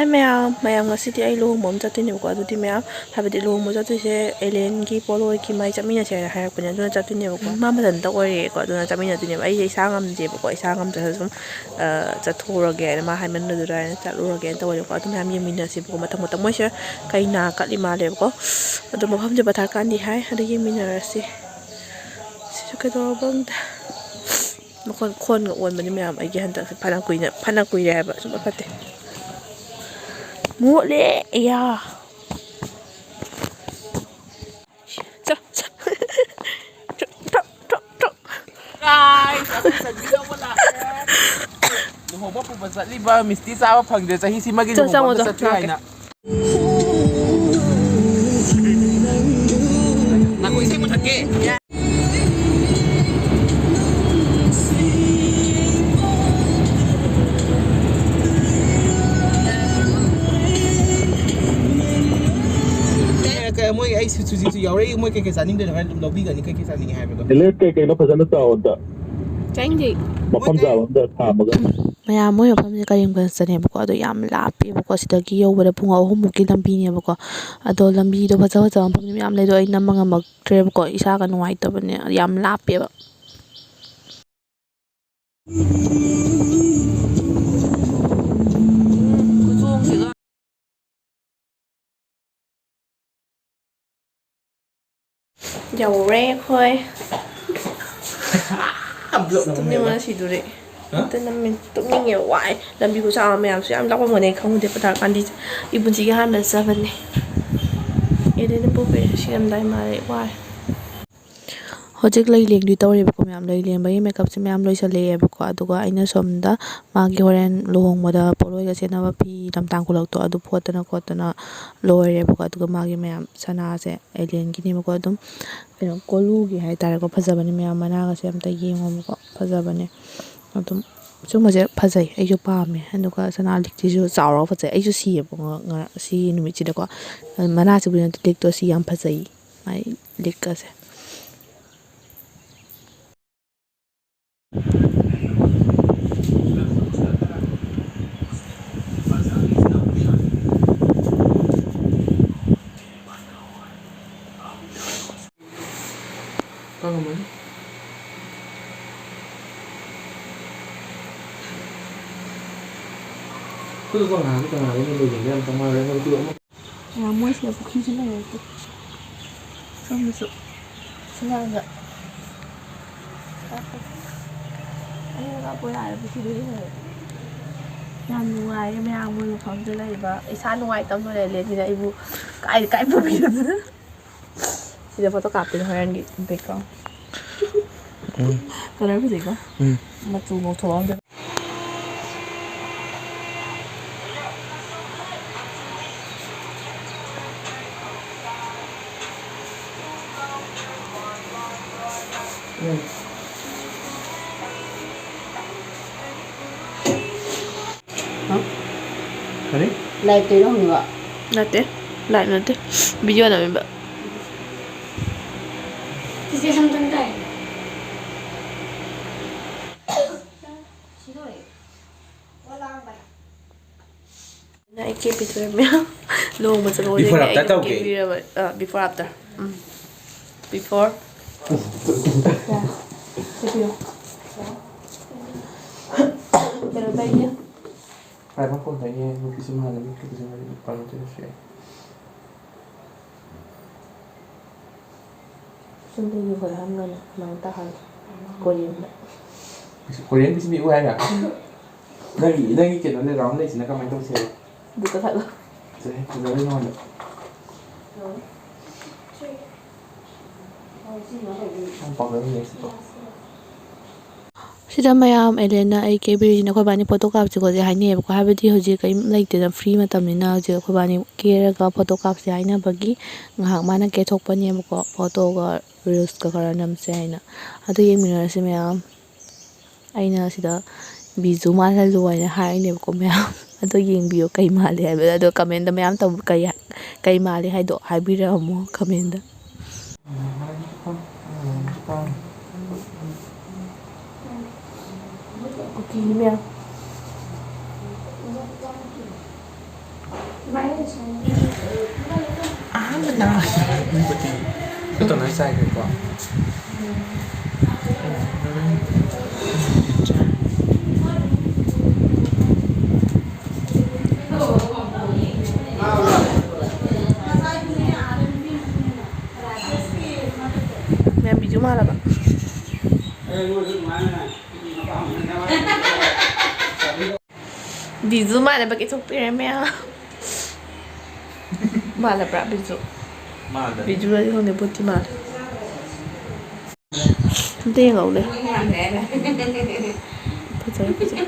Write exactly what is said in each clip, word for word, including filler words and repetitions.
ꯃꯌꯥꯝ, ꯃꯌꯥꯝ, ꯉꯁꯤꯗꯤ ꯑꯩ ꯂꯨꯍꯣꯡꯕ ꯑꯃ ꯆꯠꯇꯣꯏꯅꯦꯕꯀꯣ꯫ ꯑꯗꯨꯗꯤ ꯃꯌꯥꯝ, ꯍꯥꯏꯕꯗꯤ ꯂꯨꯍꯣꯡꯕ ꯆꯠꯇꯣꯏꯁꯦ ꯑꯦꯂꯦꯟꯒꯤ ꯄꯣꯠꯂꯣꯏꯒꯤ ꯃꯥꯏ ꯆꯠꯃꯤꯟꯅꯁꯦ ꯍꯥꯏꯅ ꯍꯥꯏꯔꯛꯄꯅꯦ꯫ ꯑꯗꯨꯅ ꯆꯠꯇꯣꯏꯅꯦꯕꯀꯣ꯫ ꯃꯥ ꯃꯊꯟꯇ ꯑꯣꯏꯔꯦꯀꯣ꯫ ꯑꯗꯨꯅ ꯆꯠꯃꯤꯟꯅꯗꯣꯏꯅꯦꯕ꯫ ꯑꯩꯁꯦ ꯏꯁꯥ ꯉꯝꯗꯦꯕꯀꯣ꯫ ꯏꯁꯥ ꯉꯝꯗ꯭ꯔꯁꯨ ꯁꯨꯝ, ꯑ, ꯆꯠꯊꯣꯛꯎꯔꯒꯦ ꯍꯥꯏꯅ, ꯃꯥ ꯍꯥꯏꯃꯟꯕꯗꯨꯗ ꯍꯥꯏꯅ ꯆꯠꯂꯨꯔꯒꯦꯅ ꯇꯧꯕꯅꯦꯕꯀꯣ꯫ ꯑꯗꯨ ꯃꯌꯥꯝ ꯌꯦꯡꯃꯤꯟꯅꯁꯦꯕꯀꯣ꯫ ꯃꯊꯪ ꯃꯊꯪ ꯃꯣꯏꯁꯦ ꯀꯩꯅꯥ ꯀꯠꯂꯤ ꯃꯥꯜꯂꯦꯕꯀꯣ꯫ ꯑꯗꯣ ꯃꯐꯝꯁꯦ ꯕꯊꯥꯔ ꯀꯥꯟꯗꯤ ꯍꯥꯏ꯫ ꯑꯗꯣ ꯌꯦꯡꯃꯤꯟꯅꯔꯁꯤ꯫ ꯁꯤꯁꯨ ꯀꯩꯗꯧꯔꯕ ꯈꯪꯗꯦ꯫ ꯃꯈꯣꯟ ꯈꯣꯟꯒ ꯑꯣꯟꯕꯅꯤ ꯃꯌꯥꯝ꯫ ꯑꯩꯒꯤ ꯍꯟꯗꯛꯁꯦ ꯐꯅ ꯀꯨꯏꯅ, ꯐꯅ ꯀꯨꯏꯔꯦ ꯍꯥꯏꯕ ꯁꯨꯝ ꯐꯠꯇꯦ꯫ ꯃꯣꯠꯂꯦ꯫ ꯑꯌꯥ꯫ ꯆꯣ, ꯆꯣ꯫ ꯆꯣ, ꯆꯣ, ꯆꯣ, ꯆꯣ꯫ Guys, ꯑꯩꯈꯣꯏ ꯆꯠꯃꯤꯟꯅꯕ ꯂꯥꯛꯑꯦ꯫ ꯂꯨꯍꯣꯡꯕ ꯄꯨꯕ ꯆꯠꯂꯤꯕ ꯃꯤꯁꯇꯤ ꯆꯥꯕ ꯐꯪꯗ꯭ꯔꯦ꯫ ꯆꯍꯤꯁꯤꯃꯒꯤ ꯆꯣ, ꯂꯨꯍꯣꯡꯕ ꯆꯪꯉꯣ, ꯑꯝꯇ ꯆꯣ, ꯆꯠꯄꯤꯌꯨ ꯂꯥꯛꯀꯦ꯫ ꯍꯥꯏꯅ꯫ ꯉꯥꯏꯈꯣ, ꯏꯁꯩ ꯃꯨꯊꯠꯀꯦ꯫ ꯀ-, ꯃꯣꯏ ꯑꯩ ꯁꯨ-, ꯁꯨꯖꯤꯁꯨ ꯌꯥꯎꯔꯛꯏ꯫ ꯃꯣꯏ ꯀꯩꯀꯩ ꯆꯥꯅꯤꯡꯗꯣꯏꯅꯣ ꯍꯣꯔꯦꯟ ꯑꯗꯨꯝ ꯂꯧꯕꯤꯒꯅꯤ, ꯀꯩꯀꯩ ꯆꯥꯅꯤꯡꯉꯦ ꯍꯥꯏꯕꯗꯣ꯫ ꯏꯂꯦ, ꯀꯩ ꯀꯩꯅꯣ ꯐꯖꯅ ꯆꯥꯎ ꯑꯝꯇ꯫ ꯆꯥꯅꯤꯡꯗꯦ꯫ ꯃꯐꯝ ꯆꯥꯕ ꯑꯝꯇ ꯊꯥꯝꯃꯒ꯫ ꯃꯌꯥꯝ, ꯃꯣꯏ ꯃꯐꯝꯁꯦ ꯀꯔꯤꯝꯒꯟꯖꯇꯅꯦꯕꯀꯣ꯫ ꯑꯗꯣ ꯌꯥꯝ ꯂꯥꯞꯄꯦꯕꯀꯣ꯫ ꯁꯤꯗꯒꯤ ꯌꯧꯕꯗ ꯄꯨꯡ ꯑꯍꯨꯝꯃꯨꯛꯀꯤ ꯂꯝꯕꯤꯅꯦꯕꯀꯣ꯫ ꯑꯗꯣ ꯂꯝꯕꯤꯗꯣ ꯐꯖ ꯐꯖꯕ ꯃꯐꯝꯗꯤ ꯃꯌꯥꯝ ꯂꯩ꯫ ꯑꯗꯣ ꯑꯩ ꯅꯝꯕ ꯉꯝꯃꯛꯇ꯭ꯔꯦꯕꯀꯣ꯫ ꯏꯁꯥꯒ ꯅꯨꯡꯉꯥꯏꯇꯕꯅꯦ꯫ ꯌꯥꯝ ꯂꯥꯞꯄꯦꯕ꯫ ꯌꯧꯔꯦ ꯑꯩꯈꯣꯏ꯫ ꯇꯨꯝꯅꯤꯡꯕꯅ ꯁꯤꯗꯣꯔꯦ꯫ ꯍꯥ? ꯑꯝꯇ ꯅꯝꯃꯤ-, ꯇꯨꯝꯅꯤꯡꯉꯦ, ꯋꯥꯏ꯫ ꯂꯝꯕꯤ ꯈꯨꯁꯥꯡ ꯑꯃ ꯃꯌꯥꯝꯁꯨ ꯌꯥꯝ ꯂꯥꯞꯄꯝꯒꯅꯤ ꯑꯩ ꯈꯪꯍꯧꯗꯦ꯫ ꯄꯇꯥꯔ ꯀꯥꯟꯗꯤ ꯑꯩ ꯄꯨꯟꯁꯤꯒꯤ ꯑꯍꯥꯟꯕ ꯆꯠꯆꯕꯅꯦ꯫ ꯑꯦꯂꯦꯟꯅ ꯄꯨꯕꯤꯔꯦ꯫ ꯁꯤꯔꯝꯗꯥꯏ ꯃꯥꯜꯂꯦ, ꯋꯥꯏ꯫ ꯍꯧꯖꯤꯛ ꯂꯩ ꯂꯦꯡꯗꯣꯏ ꯇꯧꯔꯦꯕꯀꯣ ꯃꯌꯥꯝ꯫ ꯂꯩ ꯂꯦꯡꯕꯒꯤ ꯃꯦꯀꯞꯁꯦ ꯃꯌꯥꯝ ꯂꯣꯏꯁꯜꯂꯛꯑꯦꯕꯀꯣ꯫ ꯑꯗꯨꯒ ꯑꯩꯅ ꯁꯣꯝꯗ ꯃꯥꯒꯤ ꯍꯣꯔꯦꯟ ꯂꯨꯍꯣꯡꯕꯗ ꯄꯣꯠꯂꯣꯏꯒ ꯁꯦꯠꯅꯕ ꯐꯤ ꯂꯝꯇꯥꯡ ꯈꯨꯂꯛꯇꯣ ꯑꯗꯨ ꯐꯣꯠꯇꯅ ꯈꯣꯠꯇꯅ ꯂꯣꯏꯔꯦꯕꯀꯣ꯫ ꯑꯗꯨꯒ ꯃꯥꯒꯤ ꯃꯌꯥꯝ ꯁꯅꯥꯁꯦ ꯑꯦꯂꯦꯟꯒꯤꯅꯦꯕꯀꯣ꯫ ꯑꯗꯨꯝ ꯀꯩꯅꯣ ꯀꯣꯂꯨꯒꯤ ꯍꯥꯏꯇꯥꯔꯦꯀꯣ꯫ ꯐꯖꯕꯅꯦ ꯃꯌꯥꯝ, ꯃꯅꯥꯒꯁꯦ ꯑꯝꯇ ꯌꯦꯡꯉꯣꯕꯀꯣ꯫ ꯐꯖꯕꯅꯦ ꯑꯗꯨꯝ꯫ ꯁꯨꯝꯕꯁꯦ ꯐꯖꯩ, ꯑꯩꯁꯨ ꯄꯥꯝꯃꯦ꯫ ꯑꯗꯨꯒ ꯁꯅꯥ ꯂꯤꯛꯁꯤꯁꯨ ꯆꯥꯎꯔꯒ ꯐꯖꯩ꯫ ꯑꯩꯁꯨ ꯁꯤꯌꯦꯕꯀꯣ ꯉ-, ꯉ-, ꯁꯤ ꯅꯨꯃꯤꯠꯁꯤꯗꯀꯣ꯫ ꯃꯅꯥꯁꯤꯕꯨꯗꯤ ꯅꯠꯇꯦ, ꯂꯤꯛꯇꯣ ꯁꯤ ꯌꯥꯝ ꯐꯖꯩ꯫ ꯃꯥꯏ ꯂꯤꯛꯀꯁꯦ꯫ ꯉꯥꯏꯍꯥꯛ ꯀꯅꯥꯅꯣꯝꯅ ꯂꯣꯏꯁꯤꯟꯕ ꯌꯥꯝ ꯆꯃꯝꯅꯔꯦ꯫ ꯃꯣꯏꯁꯤꯗ ꯄꯨꯈ꯭ꯔꯤꯁꯨ ꯂꯩꯔꯦ꯫ ꯁꯣꯝꯗꯁꯨ ꯁꯨꯃꯥꯡꯗ ꯑꯅꯤꯔꯛ ꯀꯥꯞꯄ ꯌꯥꯔꯦ ꯄꯨꯈ꯭ꯔꯤꯗꯒꯤ ꯍꯦꯟꯅ꯫ ꯌꯥꯝ ꯅꯨꯡꯉꯥꯏꯌꯦ ꯃꯌꯥꯝ ꯃꯣꯏ ꯃꯐꯝꯗ ꯂꯩꯕ꯫ ꯏꯁꯥ ꯅꯨꯡꯉꯥꯏꯇꯕ ꯂꯩꯔꯦ ꯁꯤꯗ ꯑꯩꯕꯨ ꯀꯥꯏ ꯀꯥꯏ ꯄꯨꯕꯤꯔꯕꯅꯣ? ꯁꯤꯗ ꯐꯣꯇꯣ ꯀꯥꯞꯇꯣꯏꯅꯦ ꯍꯣꯔꯦꯟꯒꯤ background꯫ ꯎꯝ꯫ Colour ꯐꯖꯩꯀꯣ? ꯎꯝ꯫ ꯃꯆꯨ ꯉꯧꯊꯣꯛꯑꯝꯗ꯫ ꯎꯝ꯫ ꯀꯔꯤ? Live ꯇꯩꯔꯣ ꯍꯪꯉꯤꯕ? ꯅꯠꯇꯦ, live ꯅꯠꯇꯦ, video ꯅꯝꯃꯤꯕ꯫ ꯆꯤꯆꯦ ꯁꯝ ꯆꯪ ꯇꯥꯏ꯫ ꯁꯤ ꯂꯣꯏꯔꯦ꯫ ꯋꯥ ꯂꯥꯡꯕ꯫ ꯑꯩ ꯀꯦ ꯄꯤꯊꯣꯔꯛꯑꯦ ꯃꯌꯥꯝ꯫ ꯂꯨꯍꯣꯡꯕ ꯆꯠꯂꯨꯕꯗꯒꯤ Before after ꯑꯩ ꯑꯗꯨꯝ ꯇꯧꯒꯦ꯫ ꯀꯦꯕꯤꯔꯕ꯫ ꯑ, before after꯫ ꯎꯝ꯫ Before꯫ ꯀꯩꯅꯣ ꯇꯧꯔꯤꯁꯦ꯫ ꯄ꯭ꯔꯥꯏꯚꯦꯠ ꯐꯣꯟꯗꯒꯤ ꯅꯨꯄꯤꯁꯨ ꯃꯥꯜꯂꯦ, ꯅꯨꯄꯤꯁꯨ ꯃꯥꯜꯂꯦ, ꯅꯨꯄꯥ ꯅꯠꯇ꯭ꯔꯁꯨ ꯌꯥꯏ꯫ ꯁꯨꯝ ꯌꯦꯡꯍꯜꯂꯣ ꯍꯥꯏꯕꯅꯤ, ꯑꯗꯨꯃꯥꯏꯅ ꯇꯥꯍꯜꯂꯣ꯫ ꯀꯣꯔꯤꯌꯟꯗ꯫ ꯀꯣꯔꯤꯌꯟ ꯄꯤꯁꯨꯝ ꯌꯦꯛꯎ ꯍꯥꯏꯔ? ꯅꯪꯒꯤ, ꯅꯪꯒꯤ ꯀꯩꯅꯣ ꯂꯩ, round ꯂꯩꯁꯤꯅ ꯀꯃꯥꯏꯅ ꯇꯧꯁꯦꯕ? ꯑꯗꯨ ꯀꯛꯊꯠꯂꯣ꯫ ꯐꯖꯩ, ꯐꯖꯕꯩ ꯃꯉꯣꯟꯗ꯫ ꯌꯥꯝ ꯄꯥꯝꯖꯕ ꯂꯩ ꯁꯤꯀꯣ꯫ ꯁꯤꯗ ꯃꯌꯥꯝ ꯑꯦꯂꯦꯟꯅ ꯑꯩ ꯀꯦꯕꯤꯔꯤꯁꯤꯅ ꯑꯩꯈꯣꯏꯕꯥꯅꯤ ꯐꯣꯇꯣ ꯀꯥꯞꯁꯤ ꯈꯣꯠꯁꯤ ꯍꯥꯏꯅꯩꯌꯦꯕꯀꯣ꯫ ꯍꯥꯏꯕꯗꯤ ꯍꯧꯖꯤꯛ ꯀꯔꯤꯝ ꯂꯩꯇꯦꯗꯅ, free ꯃꯇꯝꯅꯤꯅ ꯍꯧꯖꯤꯛ ꯑꯩꯈꯣꯏꯕꯥꯅꯤ ꯀꯦꯔꯒ ꯐꯣꯇꯣ ꯀꯥꯞꯁꯤ ꯍꯥꯏꯅꯕꯒꯤ ꯉꯥꯏꯍꯥꯛ ꯃꯥꯅ ꯀꯦꯊꯣꯛꯄꯅꯦꯕꯀꯣ, ꯐꯣꯇꯣꯒ reelsꯀ ꯈꯔ ꯅꯝꯁꯦ ꯍꯥꯏꯅ꯫ ꯑꯗꯨ ꯌꯦꯡꯃꯤꯟꯅꯔꯁꯤ ꯃꯌꯥꯝ꯫ ꯑꯩꯅ ꯁꯤꯗ ꯕꯤꯖꯨ ꯃꯥꯜꯍꯜꯂꯨ ꯍꯥꯏꯅ ꯍꯥꯏꯔꯤꯅꯦꯕꯀꯣ ꯃꯌꯥꯝ꯫ ꯑꯗꯣ ꯌꯦꯡꯕꯤꯌꯣ ꯀꯩ ꯃꯥꯜꯂꯤ ꯍꯥꯏꯕꯗꯣ꯫ ꯑꯗꯣ commentꯗ ꯃꯌꯥꯝ ꯇꯧ-, ꯀꯩ, ꯀꯩ ꯃꯥꯜꯂꯤ ꯍꯥꯏꯗꯣ ꯍꯥꯏꯕꯤꯔꯛꯑꯝꯃꯣ commentꯗ꯫ ꯀꯨꯀꯤꯒꯤ ꯃꯌꯥꯝ꯫ ꯑꯍꯥꯟꯕ ꯅꯪ ꯎꯕꯗꯤ ꯈꯨꯠꯇ ꯂꯣꯏ ꯆꯥꯏꯈ꯭ꯔꯦꯀꯣ꯫ ꯎꯝ꯫ ꯕꯤꯖꯨ ꯃꯥꯟꯅꯕꯒꯤ ꯊꯣꯛꯄꯤꯔꯝꯃꯦ꯫ ꯃꯥꯜꯂꯕ꯭ꯔꯥ ꯕꯤꯖꯨ? ꯃꯥꯜꯂꯦ꯫ ꯕꯤꯖꯨꯔꯗꯤ ꯈꯪꯗꯦ, ꯕꯨꯠꯇꯤ ꯃꯥꯜꯂꯦ꯫ ꯑꯝꯇ ꯌꯦꯡꯍꯧꯗꯦ꯫ ꯐꯖꯔꯦ, ꯐꯖꯔꯦ꯫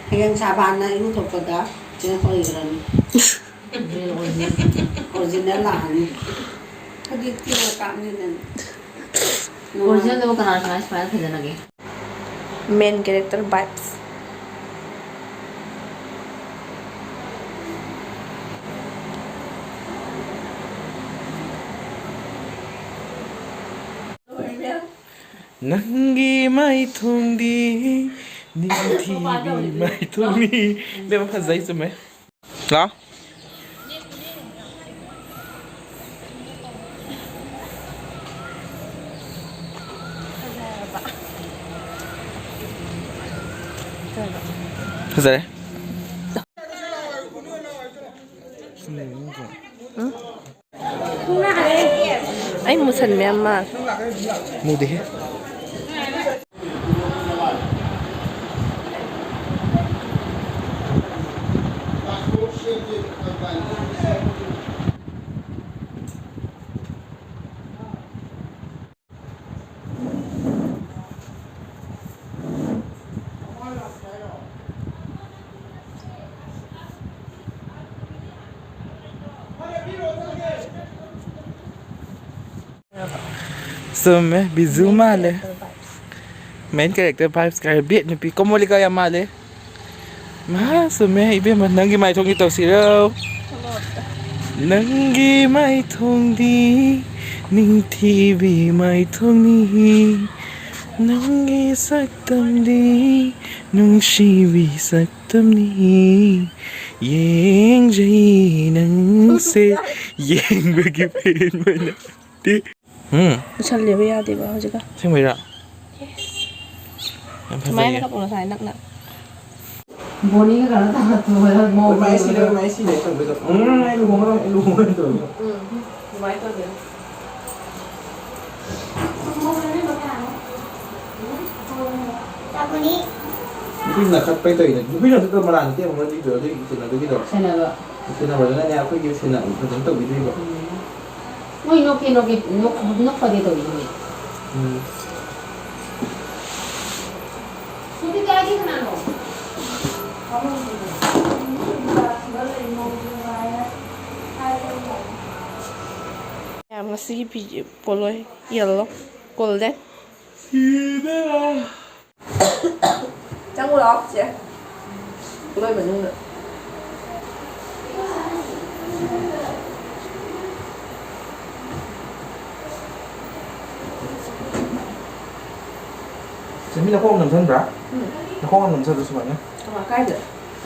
ꯍꯌꯦꯡ ꯁꯥꯕꯥꯟꯅ ꯏꯔꯨꯊꯣꯛꯄꯗ ꯀꯩꯅꯣ ꯑꯣꯏꯈ꯭ꯔꯅꯤ꯫ ꯑꯣꯔꯤꯖꯤꯅꯦꯜ ꯂꯥꯛꯑꯅꯤ꯫ ꯍꯧꯖꯤꯛꯇꯤ ꯃꯦꯀꯞꯅꯤꯗꯅ꯫ ꯑꯣꯔꯤꯖꯤꯅꯦꯜꯗꯕꯨ ꯀꯅꯥ ꯁꯨꯃꯥꯏꯅ ꯁꯨꯃꯥꯏꯅ ꯐꯖꯅꯒꯦ? Main character vibes꯫ ꯅꯪꯒꯤ ꯃꯥꯏꯊꯣꯡꯗꯤ ꯅꯤꯡꯊꯤꯕꯤ ꯃꯥꯏꯊꯣꯡꯅꯤ꯫ ꯏꯕꯦꯝꯃ, ꯐꯖꯩ, ꯆꯨꯝꯃꯦ꯫ ꯂꯥꯎ꯫ ꯐꯖꯔꯦ꯫ ꯑꯩ ꯃꯨꯁꯟ ꯃꯌꯥꯝ ꯃꯥꯜꯂꯦ꯫ ꯃꯨꯗꯦꯍꯦ꯫ ꯆꯨꯝꯃꯦ, ꯕꯤꯖꯨ ꯃꯥꯜꯂꯦ꯫ Main character vibes ꯀꯥꯏ, bad ꯅꯨꯄꯤ, ꯀꯣꯃꯣꯂꯤꯀꯥ ꯌꯥꯝ ꯃꯥꯜꯂꯦ꯫ ꯃꯥ, ꯆꯨꯝꯃꯦ, ꯏꯕꯦꯝꯃ, ꯅꯪꯒꯤ ꯃꯥꯏꯊꯣꯡꯗꯤ ꯇꯧꯁꯤꯔꯣ? ꯅꯪꯒꯤ ꯃꯥꯏꯊꯣꯡꯗꯤ ꯅꯤꯡꯊꯤꯕꯤ ꯃꯥꯏꯊꯣꯡꯅꯤ, ꯅꯪꯒꯤ ꯁꯛꯇꯝꯗꯤ ꯅꯨꯡꯁꯤꯕꯤ ꯁꯛꯇꯝꯅꯤ, ꯌꯦꯡꯖꯩ ꯅꯪꯁꯦ ꯌꯦꯡꯕꯒꯤ ꯄꯦꯟꯕ ꯅꯠꯇꯦ꯫ ꯎꯝ꯫ ꯎꯁꯜꯂꯦꯕ ꯌꯥꯗꯦꯕ ꯍꯧꯖꯤꯛꯀ꯫ ꯑꯁꯦꯡꯕꯩꯔꯥ? ꯌꯥꯝ ꯁꯨꯃꯥꯏꯅ ꯐꯖꯩꯌꯦ꯫ ꯀꯛꯎ ꯉꯁꯥꯏ ꯅꯛꯅ꯫ ꯕꯣꯅꯤꯒ ꯀꯩꯅꯣ ꯇꯧꯔ ꯇꯣꯛꯑꯦ, ꯃꯧ ꯃꯥꯏ ꯁꯤꯗ, ꯃꯥꯏ ꯁꯤꯗ ꯇꯧꯕꯗꯣ꯫ ꯎꯝ, ꯑꯩ ꯂꯨꯍꯣꯡꯉꯔꯣꯏ, ꯑꯩ ꯂꯨꯍꯣꯡꯉꯔꯣꯏ ꯇꯧꯕꯗꯣ꯫ ꯎꯝ, ꯑꯗꯨꯃꯥꯏꯅ ꯇꯧꯗꯣꯏꯅꯦ꯫ ꯅꯨꯄꯤ ꯅꯈꯠꯄꯩ ꯇꯧꯔꯤꯅꯦ꯫ ꯅꯨꯄꯤ ꯅꯈꯠꯄ ꯃꯔꯥꯟ ꯅꯠꯇꯦ, ꯑꯃꯨꯛ ꯑꯗꯨꯏꯗꯣ, ꯑꯗꯨꯒꯤ ꯀꯩꯅꯣꯗꯨꯒꯤꯗꯣ꯫ ꯁꯦꯟꯅꯕ꯫ ꯁꯦꯟꯅꯕꯗꯨꯅꯅꯦ, ꯑꯩꯈꯣꯏꯒꯤ ꯁꯦꯟꯅ ꯐꯖꯅ ꯇꯧꯕꯤꯗ꯭ꯔꯤꯕ꯫ ꯎꯝ꯫ ꯃꯣꯏ ꯅꯣꯛꯀꯦ, ꯅꯣꯛꯀꯦ, ꯅꯣꯛ-, ꯅꯣꯛꯐꯗꯦ ꯇꯧꯔꯤꯅꯦ꯫ ꯎꯝ꯫ ꯁꯨꯇꯤ ꯀꯥꯏꯗꯤ ꯀꯅꯥꯅꯣ? ꯃꯌꯥꯝ ꯉꯁꯤꯒꯤ ꯐꯤ ꯄꯣꯠꯂꯣꯏ ꯌꯦꯜꯂꯣ ꯀꯣꯜꯂꯦ꯫ ꯆꯪꯉꯨ ꯂꯥꯛꯑꯣ ꯆꯦ꯫ ꯄꯣꯠꯂꯣꯏ ꯃꯅꯨꯡꯗ꯫ ꯁꯦ, ꯃꯤ ꯅꯈꯣꯡ ꯅꯝꯁꯟꯕ꯭ꯔꯥ? ꯎꯝ꯫ ꯅꯈꯣꯡ ꯑꯃ ꯅꯝꯁꯜꯂꯨ ꯁꯨꯃꯥꯏꯅ꯫ ꯀꯃꯥꯏ, ꯀꯥꯏꯗ?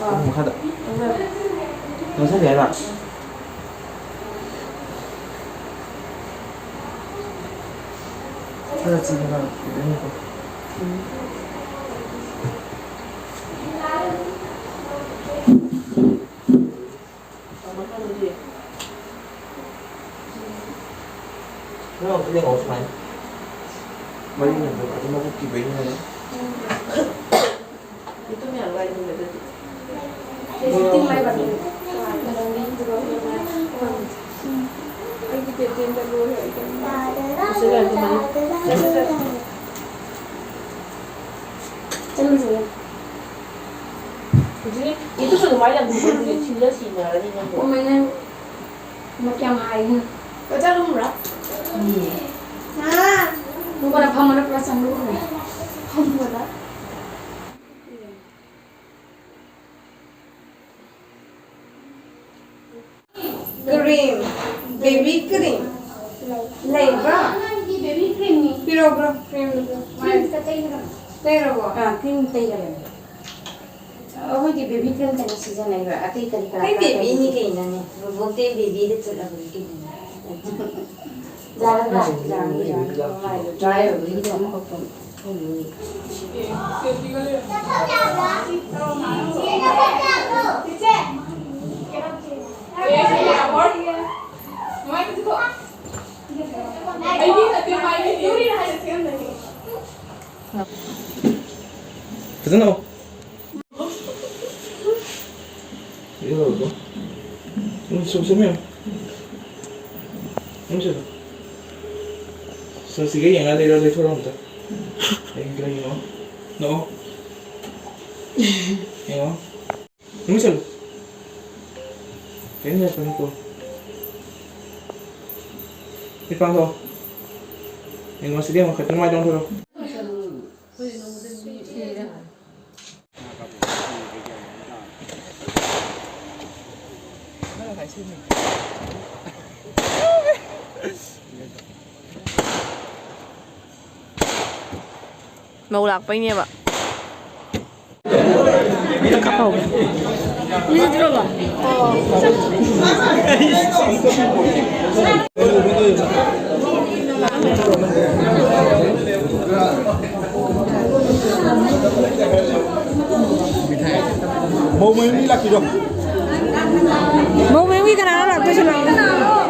ꯑꯥ꯫ ꯃꯈꯥꯗ꯫ ꯅꯝꯁꯜꯂꯦ꯫ ꯅꯝꯁꯜꯂꯦ ꯍꯥꯏꯔꯣ? ꯈꯔ ꯆꯤꯡꯅ ꯏꯕꯅꯤꯀꯣ꯫ ꯎꯝ꯫ ꯅꯪ ꯑꯝꯇ ꯌꯦꯡꯉꯛꯑꯣ ꯁꯨꯃꯥꯏꯅ꯫ ꯃꯔꯤ ꯅꯠꯇꯕ ꯑꯗꯨ ꯃꯕꯨꯛꯀꯤ ꯕꯦꯔꯤ ꯍꯥꯏꯅ꯫ ꯃꯇꯨꯝ ꯌꯥꯝ ꯂꯥꯏꯕꯅꯦ ꯑꯗꯨꯗꯤ꯫ ꯁꯤ ꯇꯤꯡ ꯂꯥꯏꯕꯅꯦ꯫ ꯑꯩꯒꯤ ꯇꯦꯇꯦꯟꯗ ꯂꯣꯏꯔꯦ ꯑꯩ ꯀꯩꯅꯣ꯫ ꯁꯤ ꯂꯩꯔꯦ ꯑꯗꯨꯃꯥꯏꯅ꯫ ꯁꯦ, ꯁꯦ, ꯁꯦ꯫ ꯆꯠꯂꯨꯁꯦ꯫ ꯍꯧꯖꯤꯛ ꯌꯦꯇꯨꯝꯁꯨ ꯑꯗꯨꯃꯥꯏꯅ ꯂꯪꯊꯣꯛꯄꯗꯨꯗꯤ ꯁꯤꯜꯂ ꯁꯤꯟꯅꯔꯅꯤ ꯅꯪꯕꯣ꯫ ꯑꯣ, ꯃꯩꯅ ꯀꯌꯥꯝ ꯍꯥꯏꯅꯣ? ꯆꯠꯂꯨꯔꯥ? ꯎꯝ꯫ ꯃꯥ꯫ ꯅꯪ ꯈꯔ ꯐꯝꯃꯅ ꯄꯨꯔꯥ ꯆꯪꯂꯛꯎꯅꯦ꯫ ꯐꯝꯃꯅ? ꯀ꯭ꯔꯤꯝ, ꯕꯦꯕꯤ ꯀ꯭ꯔꯤꯝ ꯂꯩꯕ꯭ꯔꯥ? ꯑꯉꯥꯡꯒꯤ ꯕꯦꯕꯤ ꯀ꯭ꯔꯤꯝꯅꯤ꯫ ꯄꯤꯔꯛꯑꯣ, ꯄꯤꯔꯛꯑꯣ, ꯀ꯭ꯔꯤꯝꯗꯣ ꯄꯤꯔꯛꯑꯣ꯫ ꯀ꯭ꯔꯤꯝ ꯈꯤꯇ ꯇꯩꯒꯗꯕ꯫ ꯇꯩꯔꯕꯣ? ꯑꯥ, ꯀ꯭ꯔꯤꯝ ꯇꯩꯔꯕꯅꯦ꯫ ꯑꯩꯈꯣꯏꯗꯤ ꯕꯦꯕꯤ ꯀ꯭ꯔꯤꯝ ꯈꯛꯇ ꯁꯤꯖꯤꯟꯅꯩꯕ, ꯑꯇꯩ ꯀꯔꯤ ꯀꯔꯥ ꯑꯩꯈꯣꯏ ꯄꯥꯛ ꯕꯦꯕꯤꯅꯤ ꯇꯩꯗꯦ꯫ ꯀꯩꯅꯣꯅꯦ, ꯕꯣꯕꯣꯛꯇꯩ ꯕꯦꯕꯤꯗ ꯆꯠꯂꯕꯅꯤ ꯀꯩꯅꯣꯅꯦ꯫ ꯌꯥꯔꯕ? ꯌꯥꯔꯅꯤ, ꯌꯥꯔꯅꯤ꯫ ꯃꯥꯏꯗꯣ ꯗ꯭ꯔꯥꯏ ꯑꯣꯏꯕꯒꯤꯗꯣ ꯑꯃꯈꯛꯇꯪ ꯊꯝꯃꯤꯅꯦ꯫ ꯐꯖꯅ ꯂꯥꯛꯑꯣ꯫ ꯏꯔꯨꯔꯕꯣ? ꯎꯝ, ꯁꯨꯝ, ꯁꯨꯝ ꯌꯦꯡꯉꯣ꯫ ꯎꯝ, ꯁꯤꯗ꯫ ꯁꯣꯁꯤꯒ ꯌꯦꯡꯉ ꯂꯩꯔꯣ, ꯂꯩꯊꯣꯔꯛꯑꯣ ꯑꯝꯇ꯫ ꯑꯩ ꯈꯔ ꯌꯦꯡꯉꯣ꯫ ꯅꯣꯛꯑꯣ꯫ ꯌꯦꯡꯉꯣ꯫ ꯃꯃꯤꯠ ꯁꯤꯜꯂꯨ꯫ ꯀꯩꯝ ꯌꯥꯗꯕꯅꯤꯀꯣ꯫ ꯃꯤꯠ ꯄꯥꯡꯊꯣꯛꯑꯣ꯫ ꯌꯦꯡꯉꯣ ꯁꯤꯗꯤ ꯑꯃꯨꯛ ꯈꯛꯇꯪ ꯃꯥꯏꯗ ꯑꯣꯟꯊꯣꯔꯛꯑꯣ꯫ ꯃꯧ ꯂꯥꯛꯄꯩꯅꯦꯕ꯫ ꯀꯥꯞꯍꯧꯒꯦ꯫ ꯃꯧ ꯃꯌꯨꯝꯒꯤ ꯂꯥꯛꯄꯤꯔꯣ꯫ ꯃꯧ ꯃꯌꯨꯝꯒꯤ ꯀꯅꯥꯅꯣ ꯂꯥꯛꯇꯣꯏꯁꯦ? ꯂꯥꯛꯑꯣ꯫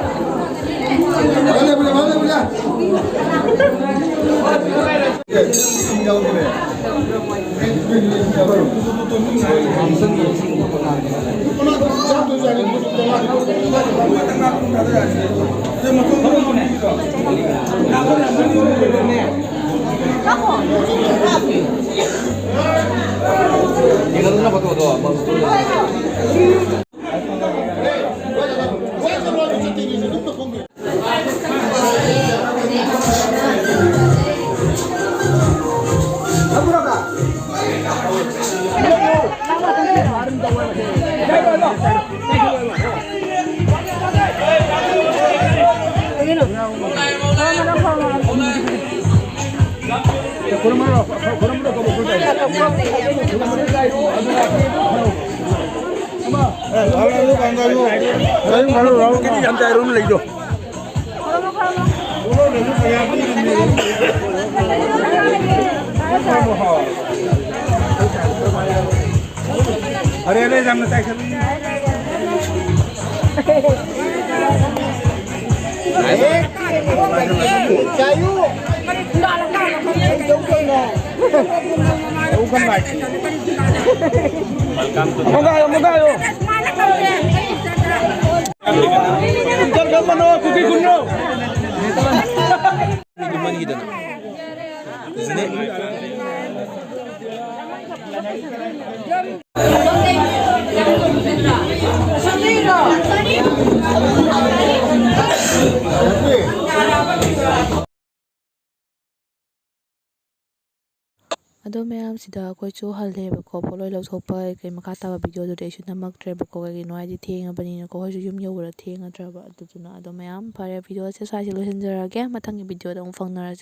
ꯌꯥꯝ ꯆꯥꯏꯔꯣꯝ ꯂꯩꯗꯣ꯫ ꯑꯔꯦ, ꯑꯔꯦ, ꯌꯥꯝꯅ ꯆꯥꯏꯁꯜꯂꯤ꯫ ꯆꯥꯏꯌꯨ꯫ ꯃꯉꯥꯏꯌꯣ, ꯃꯉꯥꯏꯌꯣ꯫ ꯆꯠ ꯀꯝꯕꯅꯣ, ꯀꯨꯀꯤ ꯈꯨꯟꯅꯣ꯫ ꯑꯗꯣ ꯃꯌꯥꯝꯁꯤꯗ ꯑꯩꯈꯣꯏꯁꯨ ꯍꯜꯂꯦꯕꯀꯣ꯫ ꯄꯣꯠꯂꯣꯏ ꯂꯧꯊꯣꯛꯄ ꯀꯩ ꯃꯈꯥ ꯇꯥꯕ ꯚꯤꯗꯤꯑꯣꯗꯨꯗꯤ ꯑꯩꯁꯨ ꯅꯝꯃꯛꯇ꯭ꯔꯦꯕꯀꯣ, ꯀꯩꯒꯤꯅꯣ ꯍꯥꯏꯗꯤ ꯊꯦꯡꯉꯕꯅꯤꯅꯀꯣ꯫ ꯑꯩꯈꯣꯏꯁꯨ ꯌꯨꯝ ꯌꯧꯕꯗ ꯊꯦꯡꯉꯗ꯭ꯔꯕ꯫ ꯑꯗꯨꯗꯨꯅ ꯑꯗꯣ ꯃꯌꯥꯝ ꯐꯔꯦ, ꯚꯤꯗꯤꯑꯣꯁꯦ ꯁ꯭ꯋꯥꯏꯁꯦ ꯂꯣꯏꯁꯤꯟꯖꯔꯒꯦ꯫ ꯃꯊꯪꯒꯤ ꯚꯤꯗꯤꯑꯣꯗ ꯑꯃꯨꯛ ꯐꯪꯅꯔꯁꯤ꯫